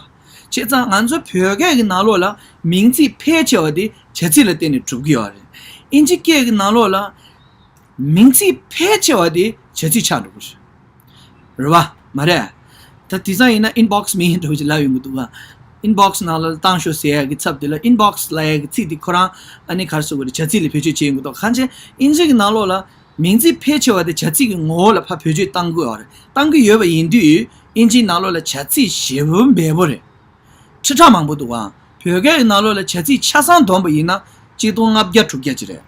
བྱས་ཙང་ང་ཚོ་བོད་སྐད་ཀྱི་ནང་ལོགས་ལ་མིང་ཚིག་ཕལ་ཆེ་བ་དེ་བྱ་ཚིག་ལ་བརྟེན་ནས་གྲུབ་ཀྱི་ཡོད་རེད། ཨིན་ཇི་སྐད་ཀྱི་ནང་ལོགས་ལ་མིང་ཚིག་ཕལ་ཆེ་བ་དེ་བྱ་ཚིག་ཆགས་འགྲོ་གི་རེད། རེད་པ། མ་རེད། ད་དེང་སང་ཡིན་ན་inbox me འདྲ་པོ་ཅིག་ལབ་ཡོང་གི་འདུག་ག inbox ནང་ལ་བཏང་ཤོག་ཟེར་ཡག་གི་ཚབ་དེ་ལ་inbox ལབ་ཡག་གི་ཚིག་དེ་ཁོ་རང་ཨ་ནི་ག་རེ་ཟེར་དགོས་རེད། བྱ་ཚིག་ལ་བེད་སྤྱོད་བྱེད་ཡོང་གི་འདུག་གང་ཅི་ཨིན་ཇི་གི་ནང་ལོགས་ལ་མིང་ཚིག་ཕལ་ཆེ་བ་དེ་བྱ་ཚིག་གི་ངོ་བོ་ལ་ཕར་བེད་སྤྱོད་བཏང་གི་ཡོད་རེད། བཏང་གི་ཡོད་པ་ཡིན་དུས་ཨིན་ཇིའི་ནང་ལོགས་ལ་བྱ་ཚིག་ཞེ་པོ་འབེལ་པོ་རེད། ཁྲི་ཕྲག་མང་པོ་འདུག་ག་བོད་སྐད་ཀྱི་ནང་ལོགས་ལ་བྱ་ཚིག་ཆ་ཚང་བསྡོམས་པ་ཡིན་ན་གཅིག་སྟོང་ལྔ་བརྒྱ་དྲུག་བརྒྱ་ཅིག་རེད།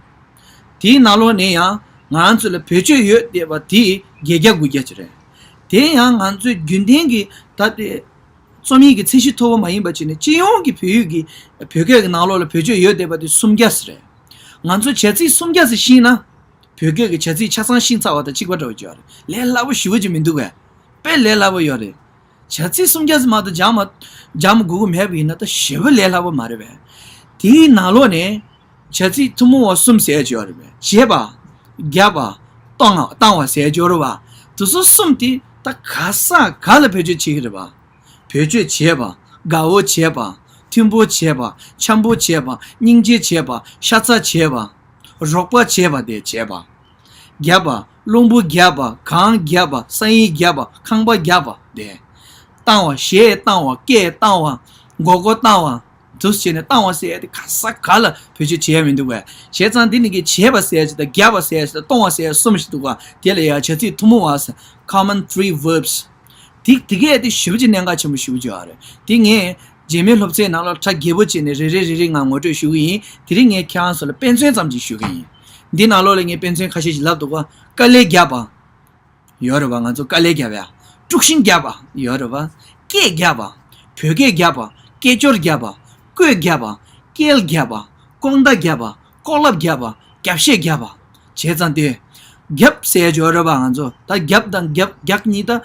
དེའི་ནང་ལོགས་ནས་ཡང་ང་ཚོ་ལ་བེད་སྤྱོད་ཡོད་བསྡད་པ་དེ་བརྒྱད་བརྒྱ་དགུ་བརྒྱ་ཅིག་རེད། དེ་ཡང་ང་ཚོའི་རྒྱུན་ལྡན་གྱི་ད་ལྟའི་རྩོམ་ཡིག་གི་ཚད་གཞི་མཐོ་པོ་མ་ཡིན་པ་བྱས་ནས་སྤྱི་ཡོངས་ཀྱི་བོད་ཡིག་གི་བོད་སྐད་ཀྱི་ནང་ལོགས་ལ་བེད་སྤྱོད་ཡོད་བསྡད་པ་དེ་སུམ་བརྒྱ་ཙམ་རེད། ང་ཚོ་བྱ་ཚིག་སུམ་བརྒྱ་ཙམ་ཤེས་ན་བོད་སྐད་ཀྱི་བྱ་ཚིག་ཆ་ཚང་ཤེས་ཚར་བ་དང་གཅིག་པ་འདྲ་པོ་ཅིག་ཡོད་རེད། ལས་སླ་པོ་ཞེ་པོ་ཅིག་མི་འདུག་གས། དཔེ་ལས་སླ་པོ་ཡོད་རེད། བྱ་ཚིག་སུམ་བརྒྱ་ཙམ་མ་གཏོགས་སྦྱང་མ་སྦྱང་མ་དགོས་ཀྱི་མེད་པ་ཡིན་ན་ད་ཞེ་པོ་ལས་སླ་པོ་མ་རེད་པས། དེའི་ནང་ལོགས་ནས་བྱ་ཚིག་ཐུན་མོང་བ་གསུམ་ཟེར་ཡག་ཅིག་ཡོད་རེད་པས། བྱེད་པ། བརྒྱབ་པ། བཏང་བ། བཏང་བ་ཟེར་ཡག་ཅིག་ཡོད་རེད་པ། དེ་ཚོ་གསུམ་དེ་ད་ག་ས་ག་ལ་བེད་སྤྱོད་བྱེད་ཀྱི་རེད་པ། བེད་སྤྱོད་བྱེད་པ། དགའ་བོ་བྱེད་པ། མཐུན་པོ་བྱེད་པ། འཆམ་པོ་བྱེད་པ། སྙིང་རྗེ་བྱེད་པ། ཤ་ཚ་བྱེད་པ། རོགས་པ་བྱེད་པ་དེ་བྱེད་པ། བརྒྱབ་པ། རླུང་བུ་བརྒྱབ་པ། གངས་བརྒྱབ་པ། ས་ཡིས་བརྒྱབ་པ། ཁང་པ་བརྒྱབ་པ་དེ། བཏང་བ། གཞས་བཏང་བ། སྐད་བཏང་བ། མགོ་སྐོར་བཏང་བ། དུ་བྱས་ནས་བཏང་བ་ཟེར་ཡག་དེ་ག་ས་ག་ལ་བེད་སྤྱོད་བྱེད་ཡག་མི་འདུག་གས། བྱས་ཙང་འདི་ནི་གི་བྱེད་པ་ཟེར་ཡག་ཅིག་དང་བརྒྱབ་པ་ཟེར་ཡག་ཅིག་དང་བཏང་བ་ཟེར་ཡག་གསུམ་ཞིག་འདུག་ག་དེ་ལ་ཡང་བྱ་ཚིག་ཐུན་མོང་བ་ཟེར། common three verbs། དེ་དེ་གས་དེ་ཞེ་པོ་ཅིག་གནད་འགག་ཆེན་པོ་ཞེ་པོ་ཅིག་ཡོད་རེད། དེ་ངས་རྗེས་མའི་སློབ་ཚན་ནང་ལ་ཁྲ་རྒྱས་པོ་བྱས་ནས་རེ་རེ་རེ་རེ་ངང་ངོ་སྤྲོད་ཞུ་གི་ཡིན། དེ་རིང་ངས་ཁྱེད་རང་ཚོ་ལ་དཔེ་མཚོན་ཙམ་ཅིག་ཞུ་གི་ཡིན། འདི་ནང་ལོགས་ལ་ངས་དཔེ་མཚོན་ཁ་ཤས་ཤིག་ལབ་འདུག་ག་དཀའ་ལས་བརྒྱབ་པ། ཡོད་རེད་པ། ང་ཚོ་དཀའ་ལས་བརྒྱབ་ཡ། དཀྲུག་ཤིང་བརྒྱབ་པ་ཡོད་རེད་པ། སྐད་བརྒྱབ་པ། བོད་སྐད་བརྒྱབ་པ། སྐད་ཅོར་བརྒྱབ་པ། བཀོད་བརྒྱབ་པ། བཀལ་བརྒྱབ་པ། ལྐོག་མདའ་བརྒྱབ་པ། ལྐོག་ལབ་བརྒྱབ་པ། རྒྱབ་བཤད་བརྒྱབ་པ། བྱས་ཙང་དེ། བརྒྱབ་ཟེར་ཡ་ཅིག་ཡོད་རེད་པ། ང་ཚོ་ད་བརྒྱབ་དང་རྒྱབ་རྒྱག་གཉིས་ད།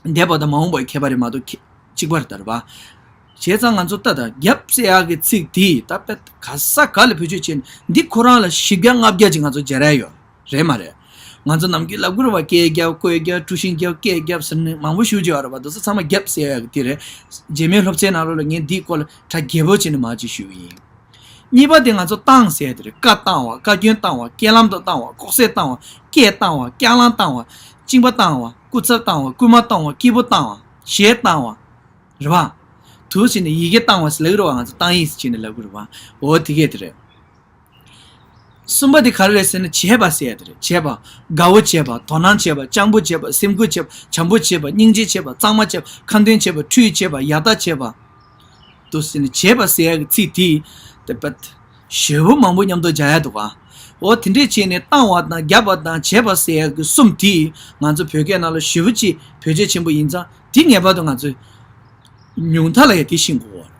འདས་པ་དང་མ་འོངས་པའི་ཁྱད་པར་རེད་མ་གཏོགས་ཁྱད་གཅིག་པ་རེད་ད་རེད་པ། བྱས་ཙང་ང་ཚོ་ལྟ་དང་། རྒྱབ་ཟེར་ཡག་གི་ཚིག་དེ་ད་དཔེ་ག་ས་ག་ལ་བེད་སྤྱོད་བྱས་ནས་འདི་ཁོ་རང་ལ་བཞི་བརྒྱ་ལྔ་བརྒྱ་ཅིག་ང་ཚོ་སྦྱར་ཡ་ཡོད་རེད་མ་རེད། ང་ཚོ་ནམ་རྒྱུན་ལབ་ཀྱི་རེད་པ། སྐད་རྒྱབ། བཀོད་རྒྱབ། དཀྲུག་ཤིང་རྒྱབ། སྐད་རྒྱབ་ཟེར་ནས་མང་པོ་ཞེ་པོ་ཅིག་ཡོད་རེད་པ། འདི་ཚོ་ཚང་མ་རྒྱབ་ཟེར་ཡག་གི་དེ་རེད། རྗེས་མའི་སློབ་ཚན་ནང་ལོགས་ལ་ངས་འདིའི་སྐོར་ལ་ཁྲ་རྒྱས་པོ་བྱས་ནས་མར་ཅིག་ཞུ་གི་ཡིན། གཉིས་པ་དེ་ང་ཚོ་བཏང་ཟེར་དེ་རེད། བཀའ་བཏང་བ། བཀའ་བཀྱོན་བཏང་བ། བཀའ་ལམ་དུ་བཏང་བ། ལྐོག་ཟ་བཏང་བ། སྐད་བཏང་བ། བཀྱག་ལམ་བཏང་བ། གཅིན་པ་བཏང་བ། སྐུ་ཚབ་བཏང་བ། རྐུན་མ་བཏང་བ། སྐྱིད་པོ་བཏང་བ། གཞས་བཏང་བ། རེད་པ། དུ་བྱས་ནས་ཡི་གེ་བཏང་བ་ཟེར་ལབ་ཀྱི་རེད་པ། ང་ཚོ་བཏང་ཡིག་ཟེར་བྱས་ནས་ལབ་ཀྱི་རེད་པ། འོ་དེ་གས་དེ་རེད། གསུམ་པ་དེ་ག་རེ་རེད་ཟེར་ན་བྱེད་པ་ཟེར་ཡ་དེ་རེད། བྱེད་པ། དགའ་བོ་བྱེད་པ། དོ་སྣང་བྱེད་པ། སྤྱང་པོ་བྱེད་པ། སེམས་ཁུར་བྱེད་པ། བྱམས་པོ་བྱེད་པ། སྙིང་རྗེ་བྱེད་པ། གཙང་མ་བྱེད་པ། ཁ་འདོན་བྱེད་པ། ཁྲུས་བྱེད་པ། ཡག་ལྟ་བྱེད་པ། དུ་ཟེར་ནས་བྱེད་པ་ཟེར་ཡག་གི་ཚིག་དེ་དེ་པད་ཞེ་པོ་མང་པོ་མཉམ་དུ་སྦྱར་ཡག་འདུག་ག་འོ་དེ་འདྲས་བྱས་ནས་བཏང་བ་དང་བརྒྱབ་པ་དང་བྱེད་པ་ཟེར་ཡག་གི་གསུམ་དེ་ང་ཚོ་བོད་སྐད་ནང་ལ་ཞེ་པོ་ཅིག་བེད་སྤྱོད་ཆེན་པོ་ཡིན་ཙང་། དེ་ངེས་པར་དུ་ང་ཚོས་ཉུང་མཐའ་ལ་ཡང་དེ་ཤེས་དགོས་པ་རེད།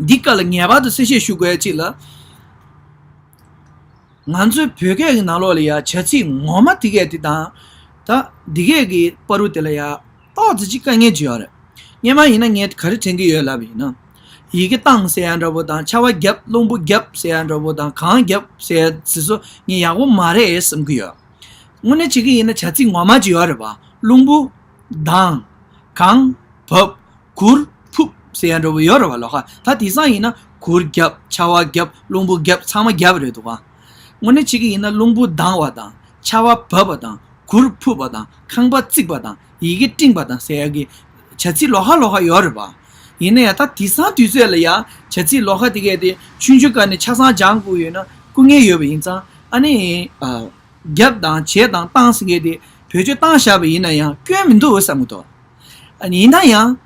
འདི་སྐབས་ལ་ངེས་པར་དུ་གསལ་བཤད་ཞུ་དགོས་ཡག་གཅིག་ལ། ང་ཚོའི་བོད་སྐད་ཀྱི་ནང་ལོགས་ལ་ཡ་བྱ་ཚིག་ངོ་མ་དེ་གས་དེ་དང་། ད་འདི་གས་ཀྱི་བར་དུ་དེ་ལ་ཡ་ཏོག་ཙམ་ཅིག་དཀའ་ངལ་ཅིག་ཡོད་རེད། སྔོན་མ་ཡིན་ན་ངས་ག་རེ་དྲན་གྱི་ཡོད་ལབ་པ་ཡིན་ན། ཡི་གེ་བཏང་ཟེར་ཡ་འདྲ་པོ་དང་། ཆར་པ་བརྒྱབ། རླུང་བུ་བརྒྱབ་ཟེར་ཡ་འདྲ་པོ་དང་། གངས་བརྒྱབ་ཟེར་ཡ་དེ་ཚོ་ངས་ཡག་པོ་མ་རེད་བསམ་གྱི་ཡོད། དངོས་གནས་བྱེད་ཀྱི་ཡིན་ན་བྱ་ཚིག་ངོ་མ་ཅིག་ཡོད་རེད་པ། རླུང་བུ། ལྡང་། གངས། བབས། གུར། ཕུབ་ཟེར་ཡ་འདྲ་པོ་ཡོད་རེད་པ། ལོགས་ཀ་ད་དེང་སང་ཡིན་ན་གུར་བརྒྱབ། ཆར་པ་བརྒྱབ། རླུང་བུ་བརྒྱབ། ཚང་མ་བརྒྱབ་རེད་འདུག་ག་དངོས་གནས་བྱེད་ཀྱི་ཡིན་ན་རླུང་བུ་ལྡང་བ་དང་ཆར་པ་བབས་པ་དང་གུར་ཕུབ་པ་དང་ཁང་པ་བརྩིགས་པ་དང་ཡི་གེ་སྤྲིངས་པ་དང་ཟེར་ཡག་གི་བྱ་ཚིག་ལོགས་ཀ་ལོགས་ཀ་ཡོད་རེད་པ། ཡིན་ན་ཡང་ད་དེང་སང་དུས་ཚོད་ལ་ཡང་བྱ་ཚིག་ལོགས་ཀ་དེ་གས་དེ་ཆུང་ཆུང་སྒང་ནས་ཆ་ཚང་སྦྱང་དགོས་ཡོད་ན་སྐུ་ངལ་ཡོད་པ་ཡིན་ཙང་ཨ་ནི་རྒྱབ་དང་བྱས་དང་བཏང་ཟེར་མཁན་དེ་བེད་སྤྱོད་བཏང་བཞག་པ་ཡིན་ན་ཡང་སྐྱོན་མི་འདུག་བསམ་གྱི་འདུག་ཡིན་ན་ཡང་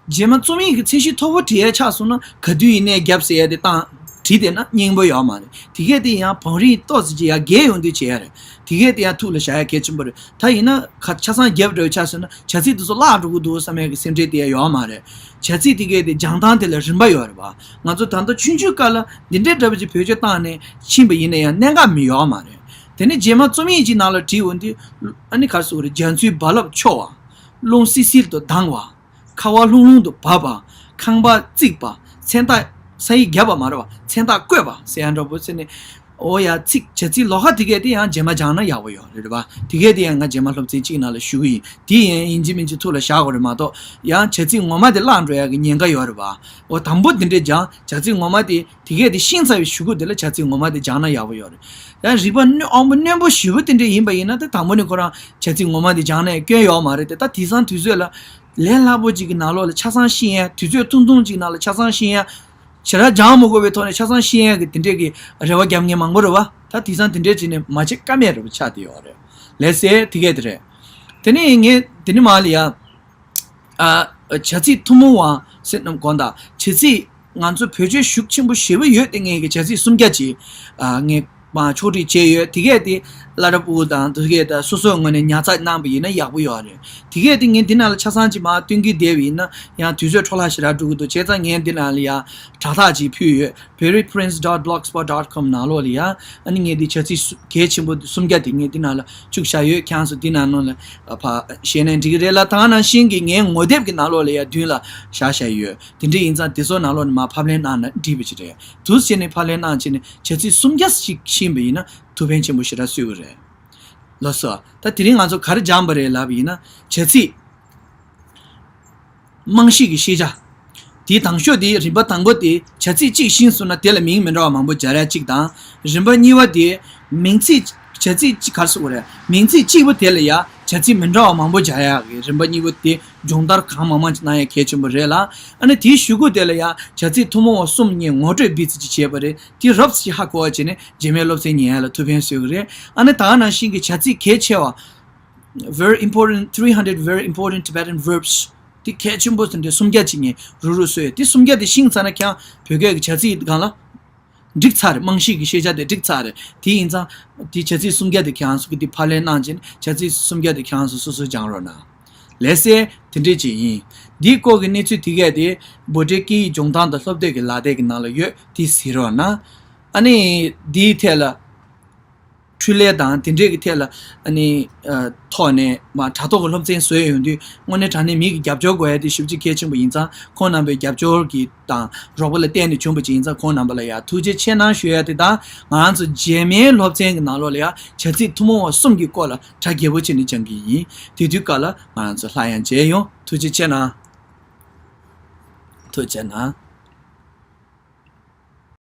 རྗེས་མ་རྩོམ་ཡིག་གི་ཚད་གཞི་མཐོ་པོ་བྲིས་ཡ་ཆགས་སོང་ན་ག་དུས་ཡིན་ནའི་རྒྱབ་ཟེར་ཡ་དེ་བཏང་བྲིས་བསྡད་ན་སྙིང་པོ་ཡོད་མ་རེད། དེ་གས་དེ་ཡང་བང་རིམ་ཏོག་ཙམ་ཅིག་ཡར་རྒྱས་ཡོང་དུས་བྱེད་ཡ་རེད། དེ་གས་དེ་ཡང་ཐུགས་ལ་བཞག་ཡ་གལ་ཆེན་པོ་རེད། ད་ཡིན་ན་ཁ་ཆ་ཚང་རྒྱབ་འདྲ་བོ་ཆགས་སོང་ན་བྱ་ཚིག་དེ་ཚོ་བརླག་འགྲོ་གི་འདུག་བསམ་ཡ་གི་སེམས་ཁྲལ་དེ་ཡང་ཡོད་མ་རེད། བྱ་ཚིག་དེ་གས་དེ་སྦྱང་སྟངས་དེ་ལ་རིམ་པ་ཡོད་རེད་པ། ང་ཚོ་ད་ལྟ་ཆུང་ཆུང་སྐབས་ལ་འདི་འདྲའི་འདྲ་པོ་ཅིག་བེད་སྤྱོད་བཏང་ནས་ཕྱིན་པ་ཡིན་ན་ཡང་གནད་འགག་མི་ཡོད་མ་རེད། དེ་ནས་རྗེས་མ་རྩོམ་ཡིག་ཅིག་ནང་ལ་བྲིས་འོང་དུས་ཨ་ནི་ག་རེ་ཟེར་དགོས་རེད། རྒྱ་མཚོའི་རྦ་རླབས་འཕྱོ་བ། རླུང་བསིལ་བསིལ་དུ་ལྡང་བ། ཁ་བ་ལྷུང་ལྷུང་དུ་བབས་པ། ཁང་པ་བརྩིགས་པ། མཚན་རྟགས་ས་ཡིག་བརྒྱབ་པ་མ་རེད་པ། མཚན་རྟགས་བཀོད་པ་ཟེར་ཡ་འདྲ་པོ་ཟེར་ནས། འོ་ཡ་ཚིག་བྱ་ཚིག་ལོགས་ཀ་དེ་གས་དེ་ཡང་རྗེས་མ་སྦྱངས་ན་ཡག་པོ་ཡོད་རེད་པ། དེ་གས་དེ་ཡང་ང་རྗེས་མ་སློབ་ཚན་གཅིག་ནང་ལ་ཞུ་གི་ཡིན། དེ་ཡིན་ཡིན་གཅིག་མིན་གཅིག་ཐུགས་ལ་བཞག་དགོས་རེད་མ་གཏོགས་ཡང་བྱ་ཚིག་ངོ་མ་དེ་བརླག་འགྲོ་ཡ་གི་ཉེན་ཁ་ཡོད་རེད་པ། འོ་དང་པོ་དེ་འདྲས་སྦྱངས་བྱ་ཚིག་ངོ་མ་དེ་དེ་གས་དེ་ཤེས་ཚར་བའི་གཞུག་གུ་དེ་ལ་བྱ་ཚིག་ངོ་མ་དེ་སྦྱངས་ན་ཡག་པོ་ཡོད་རེད། ཡང་རིག་པ་རྣོན་དབང་པོ་རྣོན་པོ་ཞེ་པོ་དེ་འདྲས་ཡིན་པ་ཡིན་ན་དེ་དང་པོ་ནས་ཁོ་རང་བྱ་ཚིག་ངོ་མ་དེ་སྦྱངས་ན་སྐྱོན་ཡོད་མ་རེད་དེ། ད་དེང་སང་དུས་ཚོད་ལ་ལས་སླ་པོ་ཅིག་གི་ནང་ལོགས་ལ་ཆ་ཚང་ཤེས་ཡ། དུས་ཚོད་ཐུང་ཐུང་ཅིག་ནང་ལ་ཆ་ཚང་ཤེས་ཡ། ཞེ་དྲག་སྦྱང་མི་དགོས་པའི་ཐོག་ནས་ཆ་ཚང་ཤེས་ཡ་གི་དེ་འདྲས་ཀྱི་རེ་བ་རྒྱབ་མཁན་མང་པོ་རེད་པ། ད་དེང་སང་དེ་འདྲས་བྱས་ནས་མ་བྱེད་ཀ་མེད་རེད་པ། ཆགས་བསྡད་ཡོད་རེད། ལགས་སེ། དེ་གས་དེ་རེད། དེ་ནས་ངས་དེ་ནས་མར་ལ་ཡ། ཨ། བྱ་ཚིག་ཐུན་མོང་བ་ཟེར་ནམ་དགོངས་དག་བྱ་ཚིག་ང་ཚོ་བེད་སྤྱོད་ཤུགས་ཆེན་པོ་ཞེ་པོ་ཡོད་དེ་ངས་ཀྱི་བྱ་ཚིག་སུམ་བརྒྱ་ཅིག་ཨ། ངས་མར་ཕྱོགས་སྒྲིག་བྱས་ཡོད། དེ་གས་དེ་བླ་གྲྭ་ཕྲུ་གུ་དང་དེ་གས་ད་སོ་སོའི་ངོས་ནས་ཉར་ཚགས་གནང་པ་ཡིན་ན་ཡག་པོ་ཡོད་རེད། དེ་གས་དེ་ངས་འདི་ནང་ལ་ཆ་ཚང་ཅིག་མར་སྟོན་གྱི་བསྡད་པ་ཡིན་ན་ཡང་དུས་ཚོད་འཕྲོ་བརླག་ཞེ་དྲག་འགྲོ་གི་འདུག་བྱས་ཙང་ངས་འདི་ནང་ལ་ཡང་དྲ་ཐག་ཅིག་ཕུལ་ཡོད། berry prince dot blogspot dot com ནང་ལོགས་ལ་ཡ། ཨ་ནི་ངས་འདི་བྱ་ཚིག་སུ་གལ་ཆེན་པོ་སུམ་བརྒྱ་དེ་ངས་འདི་ནང་ལ་བཅུག་བཞག་ཡོད། ཁྱེད་རང་ཚོ་འདི་ནང་ལོགས་ལ་ཨ་ཕར་ཞལ་ནས་འགྲིག་གི་རེད་ལ། ད་ག་ནང་བཞིན་གྱི་ངའི་ངོ་དེབ་ཀྱི་ནང་ལོགས་ལ་ཡ་མདུན་ལ་བཞག་བཞག་ཡོད། དེ་འདྲ་ཡིན་ཙང་དེ་ཚོ་ནང་ལོགས་ནས་མར་ཕབ་ལེན་གནང་ན་འགྲིག་པ་ཅིག་རེད། དུས་ཚོད་ནས་ཕབ་ལེན་གནང་བྱས་ནས་བྱ་ཚིག་སུམ་བརྒྱ་ཞིག་ཤེས་པ་ཡིན་ན་ཐུགས་ཕན་ཆེན་པོ་ཞེ་དྲག་གསོས་ཀྱི་རེད། ལགས་སོ། ད་དེ་རིང་ང་ཚོ་ག་རེ་སྦྱངས་པ་རེད་ལབ་པ་ཡིན་ན་བྱ་ཚིག་རྨང་གཞི་གི་ཤེས་བྱ། དེའི་དང་ཤོས་དེ་རིམ་པ་དང་པོ་དེ་བྱ་ཚིག་གཅིག་ཤེས་སོང་ན་དེ་ལ་མིང་མི་འདྲ་བ་མང་པོ་སྦྱར་ཡ་གཅིག་དང་། རིམ་པ་གཉིས་པ་དེ་མིང་ཚིག་བྱ་ཚིག་གཅིག་ག་རེ་ཟེར་དགོས་རེད། མིང་ཚིག་གཅིག་པོ་དེ་ལ་ཡ་བྱ་ཚིག་མི་འདྲ་བ་མང་པོ་སྦྱར་ཡ་གི་རིམ་པ་གཉིས་པོ་དེ་སྦྱོང་བརྡར་གང་མང་མང་ཅིག་གནང་ཡ་གལ་ཆེན་པོ་རེད་ལ། ཨ་ནི་དེའི་གཞུག་གུ་དེ་ལ་ཡ་བྱ་ཚིག་ཐུན་མོང་བ་གསུམ་ངས་ངོ་སྤྲོད་སྦིར་ཙམ་ཅིག་བྱས་པ་རེད། དེ་རོབ་ཙམ་ཅིག་ཧ་གོ་བ་བྱས་ནས་རྗེས་མའི་སློབ་ཚན་ཉན་ཡ་ལ་ཐུགས་ཕན་གསོས་ཀྱི་རེད། ཨ་ནི་ད་ག་ནང་བཞིན་གྱི་བྱ་ཚིག་གལ་ཆེ་བ། Very important, three hundred very important Tibetan verbs. དེ་གལ་ཆེན་པོ་དེ་འདྲའི་སུམ་བརྒྱ་ཅིག་ངས་རུག་རུག་བཟོས། དེ་སུམ་བརྒྱ་དེ་ཤེས་ཚར་ན་ཁྱེད་རང་བོད་སྐད་ཀྱི་བྱ་ཚིག་སྒང་ལ་འགྲིག་ཚར་རེད། རྨང་གཞི་གི་ཤེས་བྱ་དེ་འགྲིག་ཚར་རེད། དེ་ཡིན་ཙང་དེ་བྱ་ཚིག་སུམ་བརྒྱ་དེ་ཁྱེད་རང་ཚོ་གིས་དེ་ཕབ་ལེན་གནང་བྱས་ནས་བྱ་ཚིག་སུམ་བརྒྱ་དེ་ཁྱེད་རང་ཚོ་སོ་སོས་སྦྱང་རོགས་གནང་། ལགས་སེ། དེ་འདྲས་ཅིག་ཡིན། འདིའི་སྐོར་གྱི་གནས་ཚུལ་དེ་གས་དེ་བྷོ་ཊའི་སྐད་ཡིག་སྦྱོང་སྟངས་དང་སློབ་དེབ་ཀྱི་ལག་དེབ་ཀྱི་ནང་ལ་ཡོད། དེ་གཟིགས་རོགས་གནང་། ཨ་ནི་འདིའི་ཐད་ལ། འཕྲུལ་ལས་དང་དེ་འདྲས་ཀྱི་ཐད་ལ་ཨ་ནི་ཨ་ཐོག་ནས་མ་དྲ་ཐོག་གི་སློབ་ཚན་བཟོས་ཡོང་དུས་དངོས་གནས་དྲང་གནས་མི་གི་རྒྱབ་སྐྱོར་དགོས་ཡ་དེ་ཞེ་པོ་ཅིག་གལ་ཆེན་པོ་ཡིན་ཙང་ཁོང་རྣམ་པའི་རྒྱབ་སྐྱོར་གྱི་དང་རོགས་པ་ལ་བརྟེན་ནས་བྱུང་བ་ཅིག་ཡིན་ཙང་ཁོང་རྣམ་པ་ལ་ཡ་ཐུགས་རྗེ་ཆེ་གནང་ཞུ་ཡ་དེ་དང་། ང་རང་ཚོ་རྗེས་མའི་སློབ་ཚན་གྱི་ནང་ལོགས་ལ་ཡ་བྱ་ཚིག་ཐུན་མོང་བ་གསུམ་གྱི་སྐོར་ལ་གྲ་རྒྱས་པོ་བྱས་ནས་སྦྱང་གི་ཡིན། དེ་དུས་སྐབས་ལ་ང་རང་ཚོ་སླར་ཡང་མཇལ་ཡོང་། ཐུགས་རྗེ་ཆེ་གནང་། ཐུགས་རྗེ་གནང་།